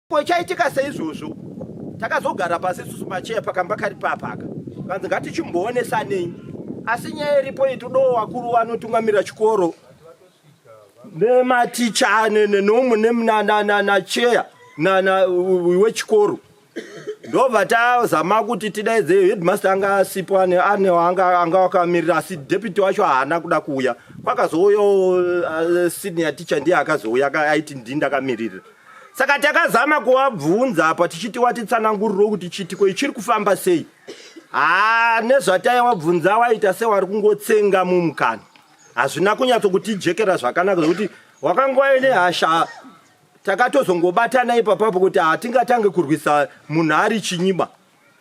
Ko chaitika seizvozvo takazogara pasi isusu macheya pakamba kari papaka kanzi ngatichimboonesanei asi nyaya iripo iyi todawo vakuru vanotungamira chikoro nematicha nacheya wechikoro ndobva tazama kuti tidaidze headmaster anga asipo ane anga anga wakamirira asi deputy wacho haana kuda kuuya kwakazouyawo uh, senior teacher ndiye akazouya aiti ndini ndakamiririra saka takazama kuvabvunza apa tichiti watitsananguriro kuti chiitiko ichiri kufamba sei haa nezvataiwabvunza waita sewari kungotsenga mumukana hazvina kunyatsokutijekera zvakanaka zvekuti wakanga waine hasha takatozongobatana ipapapo kuti hatingatange kurwisa munhu ari chinyima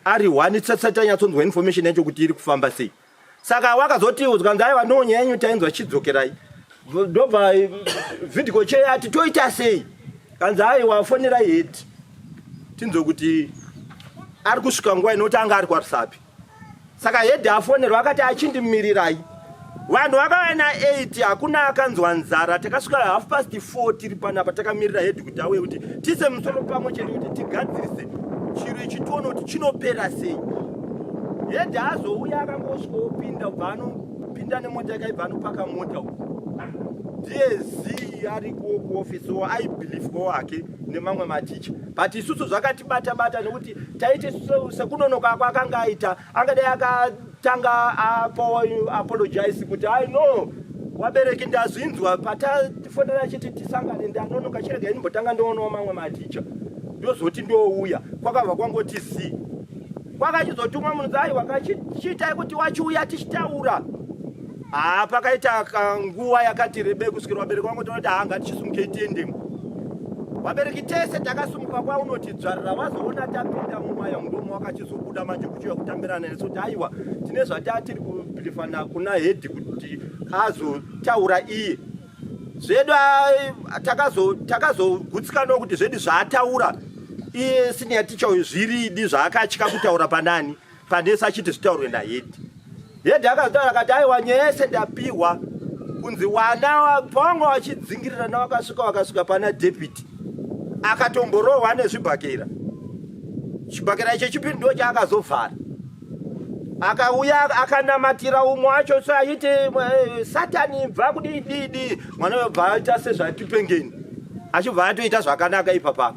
ari one tisati tanyatsonzwa information yacho kuti iri kufamba sei saka wakazoti zvanzi aiwa no nyaya yenyu tainzwa chidzokerai ndobva eh, video che ati toita sei kanzi aiwa fonerai head tinzwe kuti ari kusvika nguva inoti anga ari kwarusapi saka head afonerwa akati achindimirirai vanhu vakauya na8 hakuna akanzwa nzara takasvika half past 4 tiri panapa takamirira head kuti auye kuti tiise musoro pamwe chete kuti tigadzirise chiro ichi tione kuti chinopera sei head azouya akangosvika opinda ubva anopinda nemota yakaibva anopaka mota uku ndiye zii ariko kuofisi wo aibelieve wake nemamwe maticha but isusu zvakatibata bata nekuti taiti sekunonoka kwakanga aita angadai akatanga apo apologize kuti i know wabereki ndazvinzwa patafonera chiti tisangane ndanonoka chirega ndimbotanga ndoonawo mamwe maticha ndozoti ndouya kwakabva kwangoti zii kwakachizotumwa munhu aiwa kachiitai kuti wachiuya tichitaura haa pakaita nguva yakati rebei kusvikira vabereki vangu tinoti haa ngatichisumukei tiendemo vabereki tese takasumuka kwaunoti dzvarira vazoona tapinda mumaya mudomo wakachizobuda manje kuchiuya kutambirana nesu kuti aiwa tine zvatatiri kubhilifana kuna hedhi kuti azotaura iye zvedu takazogutsikanawo kuti zvedu zvaataura iye senior teacher uyu zviridi zvaakatya kutaura panani panese achiti zvitaurwe nahedhi hedhi akazotaura akati aiwa nyaya yese ndapiwa kunzi wana pawanga wachidzingirirana wakasvika wakasvika pana deputy akatomborohwa nezvibhakera chibhakera icho chipiri ndo chaakazovhara akauya akanamatira umwe wacho so achiti eh, satani bva kudii dii dii mwana uyo bva aita sezvatipengeni achibva atoita zvakanaka ipapapa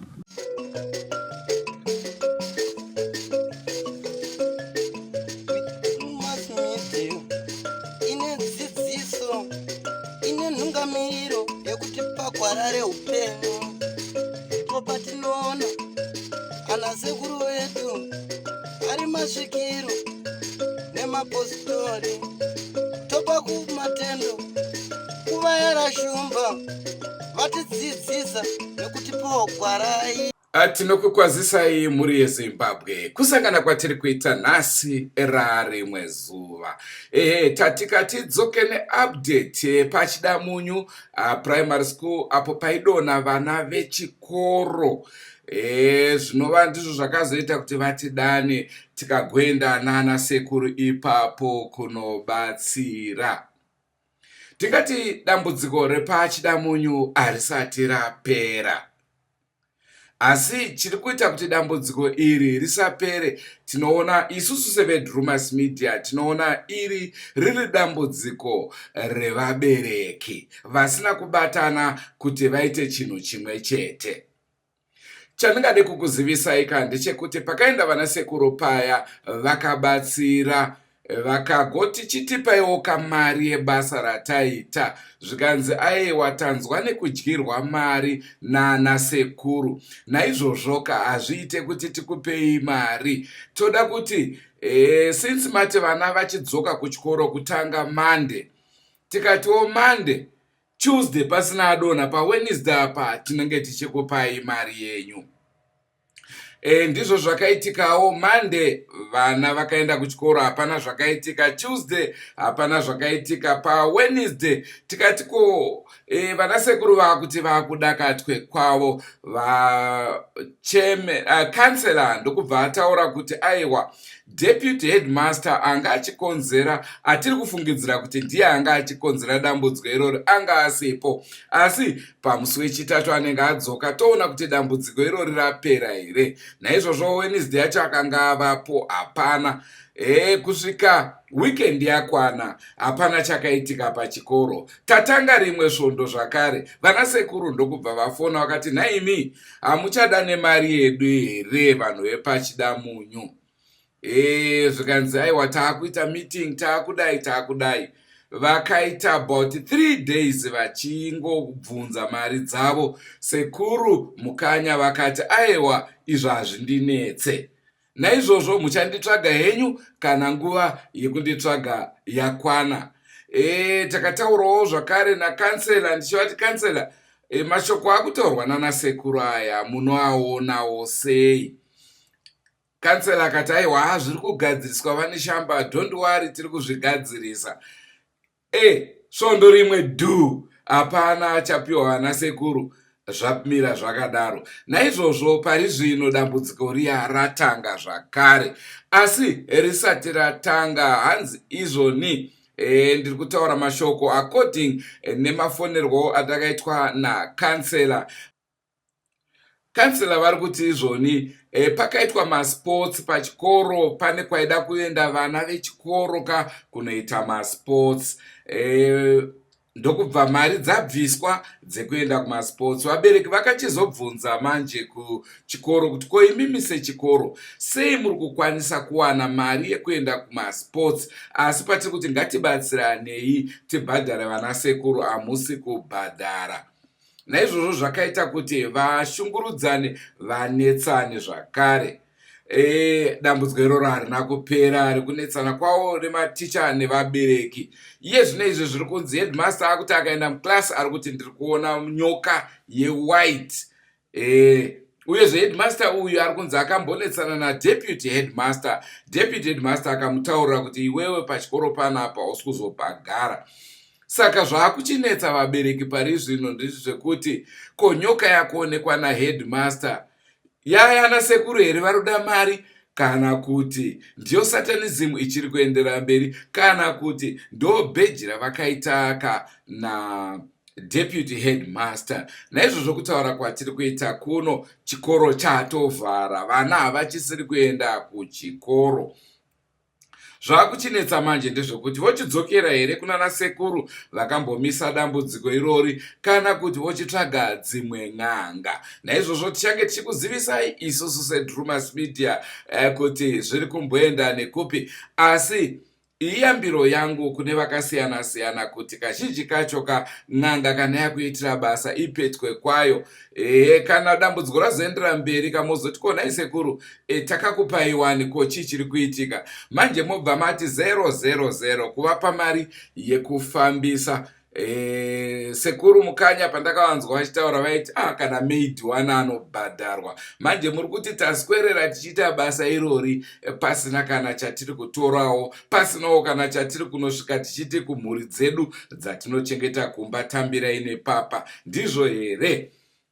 ine dzidziso ine nhungamiro yekuti pagwara reupenyu ndipo patinoona ana sekuru vedu ari masvikiro nemapositori topa kumatendo kuvayera shumba vatidzidzisa nekutipawo gwarai Ah, tinokukwazisai mhuri yezimbabwe kusangana kwatiri kuita nhasi rarimwe zuva ehe tatika tidzoke neupdate pachidamunyu uh, primary school apo paidonha vana vechikoro e, zvinova ndizvo zvakazoita kuti vatidane tikagoenda nana sekuru ipapo kunobatsira tingati dambudziko repachidamunyu harisati rapera asi chiri kuita kuti dambudziko iri risapere tinoona isusu sevedrumas media tinoona iri riri dambudziko revabereki vasina kubatana kuti vaite chinhu chimwe chete Chandingade kukuzivisai ka ndechekuti pakaenda vana sekuru paya vakabatsira vakagoti chitipaiwo kamari yebasa rataita zvikanzi aiwa tanzwa nekudyirwa mari nana sekuru naizvozvoka hazviite kuti tikupei mari toda kuti e, since mati vana vachidzoka kuchikoro kutanga mande tikatiwo mande Tuesday pasina adonha paWednesday apa tinenge tichikupai mari yenyu. E, ndizvo zvakaitikawo Monday vana vakaenda kuchikoro hapana zvakaitika Tuesday hapana zvakaitika paWednesday tikati ko e, vana sekuru vakuti vakudakatwe kwavo va Chairman, councillor ndokubva ataura kuti aiwa, deputy headmaster anga achikonzera, atiri kufungidzira kuti ndiye anga achikonzera dambudziko irori, anga asipo, asi pamusi wechitatu anenge adzoka, toona kuti dambudziko irori rapera here. Naizvozvo Wednesday yacho akanga avapo, hapana. Kusvika weekend yakwana, hapana chakaitika pachikoro. Tatanga rimwe svondo zvakare, vana sekuru ndokubva vafona vakati, "Nhaimi, hamuchada nemari yedu here vanhu vepaChidamunyu?" Zvikanzi, "Aiwa, taakuita meeting, taakudai, taakudai." Vakaita about 3 days vachingobvunza mari dzavo. Sekuru Mukanya vakati, "Aiwa, izvo hazvindinetse, naizvozvo muchanditsvaga henyu kana nguva yekunditsvaga yakwana." Takataurawo zvakare nacouncillor, ndichivati, "Councillor, mashoko akutaurwa nanasekuru aya munoaonawo sei?" Councillor akati, "Aiwa, zviri kugadziriswa, vane shamba, don't worry, tiri kuzvigadzirisa." Svondo rimwe dhu, hapana achapiwa vana sekuru, zvamira zvakadaro. Naizvozvo pari zvino dambudziko riya ratanga zvakare, asi risati ratanga, hanzi izvoni, ndiri kutaura mashoko according nemafonerwo atakaitwa nacouncillor. Councillor vari kuti izvoni, pakaitwa masports pachikoro, pane kwaida kuenda vana vechikoro ka kunoita masports, ndokubva mari dzabviswa dzekuenda kumasports. Vabereki vakachizobvunza manje kuchikoro kuti, "Ko imimi sechikoro, sei muri kukwanisa kuwana mari yekuenda kumasports, asi patiri kuti ngatibatsiranei tibhadhare vana sekuru, hamusi kubhadhara?" Naizvozvo zvakaita kuti vashungurudzane, vanetsane zvakare. Dambudziko iroro harina kupera, rekunetsana kwavo nematicha nevabereki. Iye zvino izvi zviri kunzi headmaster akuti akaenda muclass, ari kuti, "Ndiri kuona nyoka yewhite." Uyezve headmaster uyu ari kunzi akambonetsana nadeputy headmaster. Deputy headmaster akamutaurira kuti, "Iwewe pachikoro panapa hausi kuzobhagara." Saka zvaakuchinetsa vabereki pari zvino ndezvekuti, ko nyoka yakuonekwa naheadmaster yayana sekuru here varoda mari, kana kuti ndiyo satanism ichiri kuendera mberi, kana kuti ndo bheji ravakaita ka nadeputy headmaster? Naizvozvo kutaura kwatiri kuita kuno, chikoro chatovhara, vana havachisiri kuenda kuchikoro. Zvaakuchinetsa manje ndezvekuti vochidzokera here kunana sekuru vakambomisa dambudziko irori, kana kuti vochitsvaga dzimwe n'anga. Naizvozvo tichange tichikuzivisai isusu seDrumas Media kuti zviri kumboenda nekupi. Asi iyambiro yangu kune vakasiyana-siyana kuti kazhinji kacho ka n'anga kana yakuitira basa, ipetwe kwayo. Kana dambudziko razoendera mberi, kamozoti, "Konai sekuru, takakupai wani, ko chii chiri kuitika manje?" Mobva mati 000 kuvapa mari yekufambisa. Sekuru Mukanya pandakavanzwa vachitaura vaiti, "Ah, kana maid wana anobhadharwa." Manje muri kuti taswerera tichiita basa irori pasina kana chatiri kutorawo, pasinawo kana chatiri kunosvika tichiti kumhuri dzedu dzatinochengeta kumba, "Tambirai nepapa." Ndizvo here?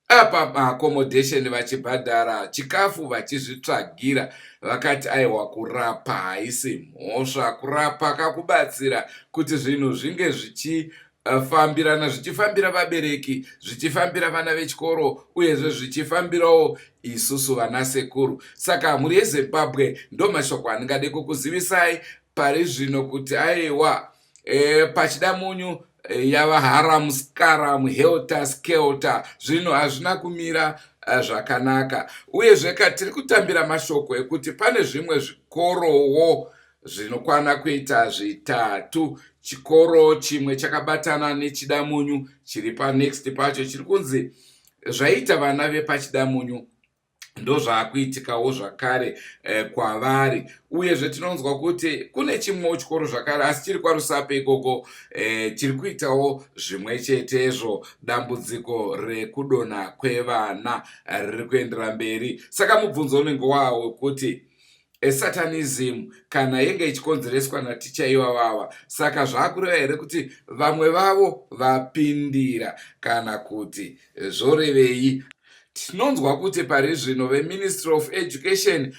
Apa maaccommodation vachibhadhara, chikafu vachizvitsvagira. Vakati, "Aiwa, kurapa haisi mhosva, kurapa kakubatsira kuti zvinhu zvinge zvichifambirana, zvichifambira vabereki, zvichifambira vana vechikoro, uyezve zvichifambirawo isusu vana sekuru." Saka mhuri yeZimbabwe, ndo mashoko andingade kukuzivisai pari zvino kuti aiwa, paChidamunyu yava haram skaram, helter skelter, zvinhu hazvina kumira zvakanaka. Uyezve katiri kutambira mashoko ekuti pane zvimwe zvikorowo zvinokwana kuita zvitatu. Chikoro chimwe chakabatana neChidamunyu chiri panext pacho, chiri kunzi zvaita vana vepaChidamunyu ndozvaakuitikawo zvakare kwavari. Uyezve tinonzwa kuti kune chimwewo chikoro zvakare, asi chiri kwaRusape ikoko, chiri kuitawo zvimwe chetezvo. Dambudziko rekudonha kwevana riri kuendera mberi. Saka mubvunzo unenge wawo wekuti, satanism kana yenge ichikonzereswa naticha ivavava, saka zvaakureva here kuti vamwe vavo vapindira, kana kuti zvorevei? Tinonzwa kuti pari zvino veMinistry of Education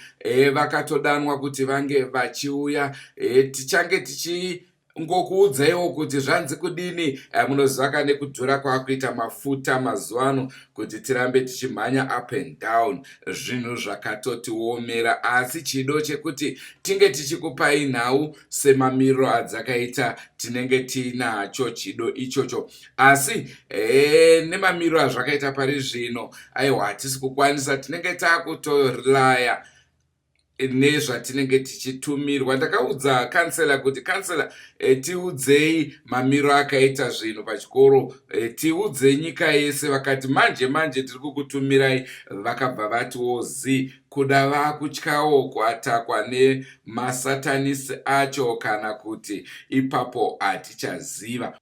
vakatodanwa kuti vange vachiuya. Tichange tichingokuudzaiwo kuti zvanzi kudini. Munoziva ka nekudhura kwakuita mafuta mazuva ano, kuti tirambe tichimhanya up and down, zvinhu zvakatotiomera, asi chido chekuti tinge tichikupai nhau semamiriro adzakaita tinenge tiinacho chido ichocho. Asi nemamiriro azvakaita pari zvino, aiwa, hatisi kukwanisa, tinenge takutorelaya nezvatinenge tichitumirwa. Ndakaudza kansela kuti, "Kansela, tiudzei mamiriro akaita zvinhu pachikoro, tiudze nyika yese." Vakati, "Manje manje tiri kukutumirai." Vakabva vatiwo zi kuda vakutyawo kuatakwa nemasatanisi acho kana kuti ipapo hatichaziva.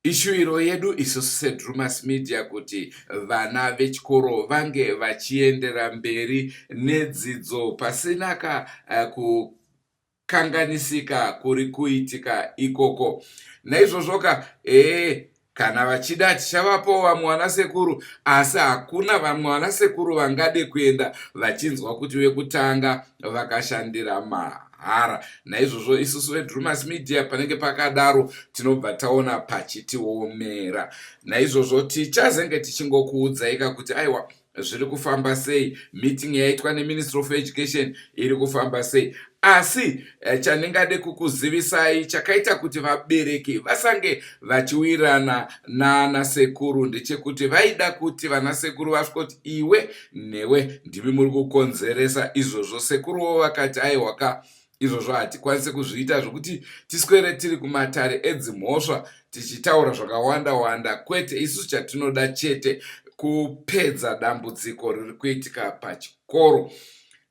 Ishuwiro yedu isusu seDrumas Media kuti vana vechikoro vange vachiendera mberi nedzidzo pasina ka kukanganisika kuri kuitika ikoko. Naizvozvo ka, ee, kana vachida tichavapawo vamwe vanasekuru, asi hakuna vamwe vanasekuru vangade kuenda vachinzwa kuti vekutanga vakashandira mahara. Naizvozvo isusu veDrumas Media, panenge pakadaro tinobva taona pachitiomera. Naizvozvo tichazenge tichingokuudzaika kuti aiwa, zviri kufamba sei, meeting yaitwa neMinistry of Education iri kufamba sei. Asi chandingade kukuzivisai chakaita kuti vabereki vasange vachiwirana nanasekuru ndechekuti vaida kuti vanasekuru vasvikoti, "Iwe newe ndimi muri kukonzeresa izvozvo." Sekuruwo vakati, "Aiwa ka, izvozvo hatikwanisi kuzviita zvokuti tiswere tiri kumatare edzimhosva tichitaura zvakawanda wanda. Kwete, isusu chatinoda chete kupedza dambudziko riri kuitika pachikoro."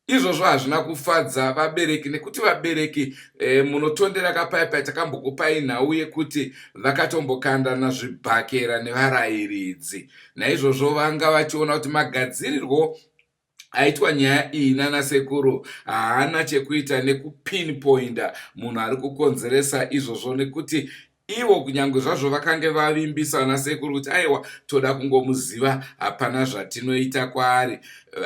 Izvozvo hazvina kufadza vabereki, nekuti vabereki, munotondera kapaipai takambokupai nhau yekuti vakatombokandana zvibhakera nevarayiridzi. Naizvozvo vanga vachiona kuti magadzirirwo aitwa nyaya iyi nanasekuru haana chekuita nekupinpoinda munhu ari kukonzeresa izvozvo, nekuti ivo kunyange zvazvo vakange vavimbisa vanasekuru kuti, "Aiwa, toda kungomuziva, hapana zvatinoita kwaari,"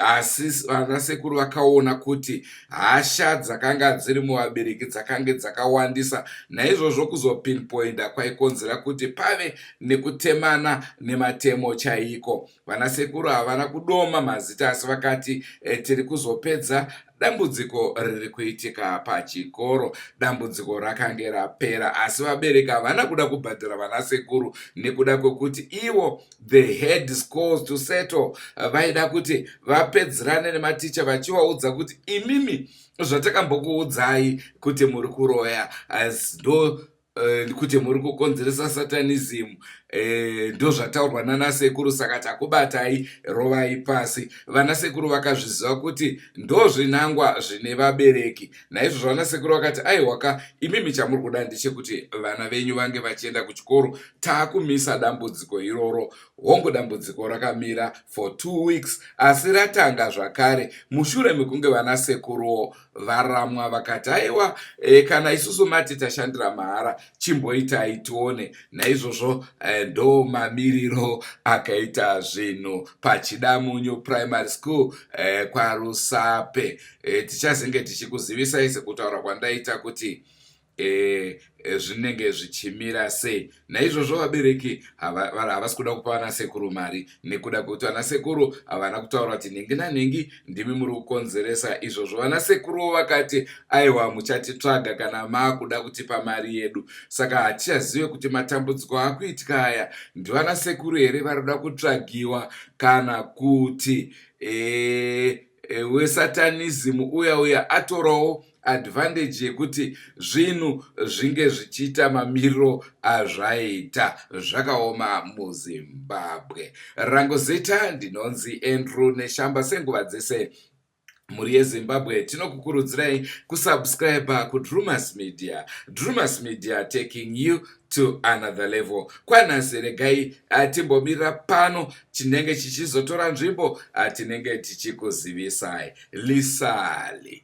asi vanasekuru vakaona kuti hasha dzakanga dziri muvabereki dzakange dzakawandisa. Naizvozvo kuzopinpoinda kwaikonzera kuti pave nekutemana nematemo chaiko. Vanasekuru havana kudoma mazita, asi vakati, "Tiri kuzopedza dambudziko riri kuitika pachikoro." Dambudziko rakange rapera, asi vabereki havana kuda kubhadhara vanasekuru nekuda kwekuti ivo they had scores to settle. Vaida kuti vapedzerane nematicha vachivaudza kuti, "Imimi, zvatakambokuudzai kuti muri kuroya, ndo kuti muri kukonzeresa satanism, ndo zvataurwa nanasekuru, saka takubatai, rovai pasi." Vanasekuru vakazviziva kuti ndo zvinangwa zvine vabereki. Naizvozvo vanasekuru vakati, "Aiwaka, imimi chamuri kuda ndechekuti vana venyu vange vachienda kuchikoro, taakumisa dambudziko iroro." Hongu, dambudziko rakamira for 2 weeks, asi ratanga zvakare mushure mekunge vanasekuruwo varamwa. Vakati, "Aiwa, kana isusu mati tashandira mahara, chimboitai tione." Naizvozvo ndo mamiriro akaita zvinhu paChidamunyu Primary School, kwaRusape. Tichazenge tichikuzivisai sekutaura kwandaita kuti zvinenge zvichimira sei. Naizvozvo vabereki havasi kuda kupa vanasekuru mari nekuda kwekuti vanasekuru havana kutaura kuti nhingi nanhingi ndimi muri kukonzeresa izvozvo. Vanasekuruwo vakati, "Aiwa, muchatitsvaga kana maakuda kutipa mari yedu." Saka hatichazive kuti matambudziko akuitika aya ndivanasekuru here vari kuda kutsvagiwa, kana kuti wesatanism uya uya atorawo advantage yekuti zvinhu zvinge zvichiita mamiriro azvaita. Zvakaoma muZimbabwe. Rangu zita ndinonzi Andrew Neshamba. Senguva dzese, mhuri yeZimbabwe, tinokukurudzirai kusubscribe kuDrumas Media. Drumas Media, taking you to another level. Kwanhasi regai timbomirira pano. Chinenge chichizotora nzvimbo tinenge tichikuzivisai. Lisali.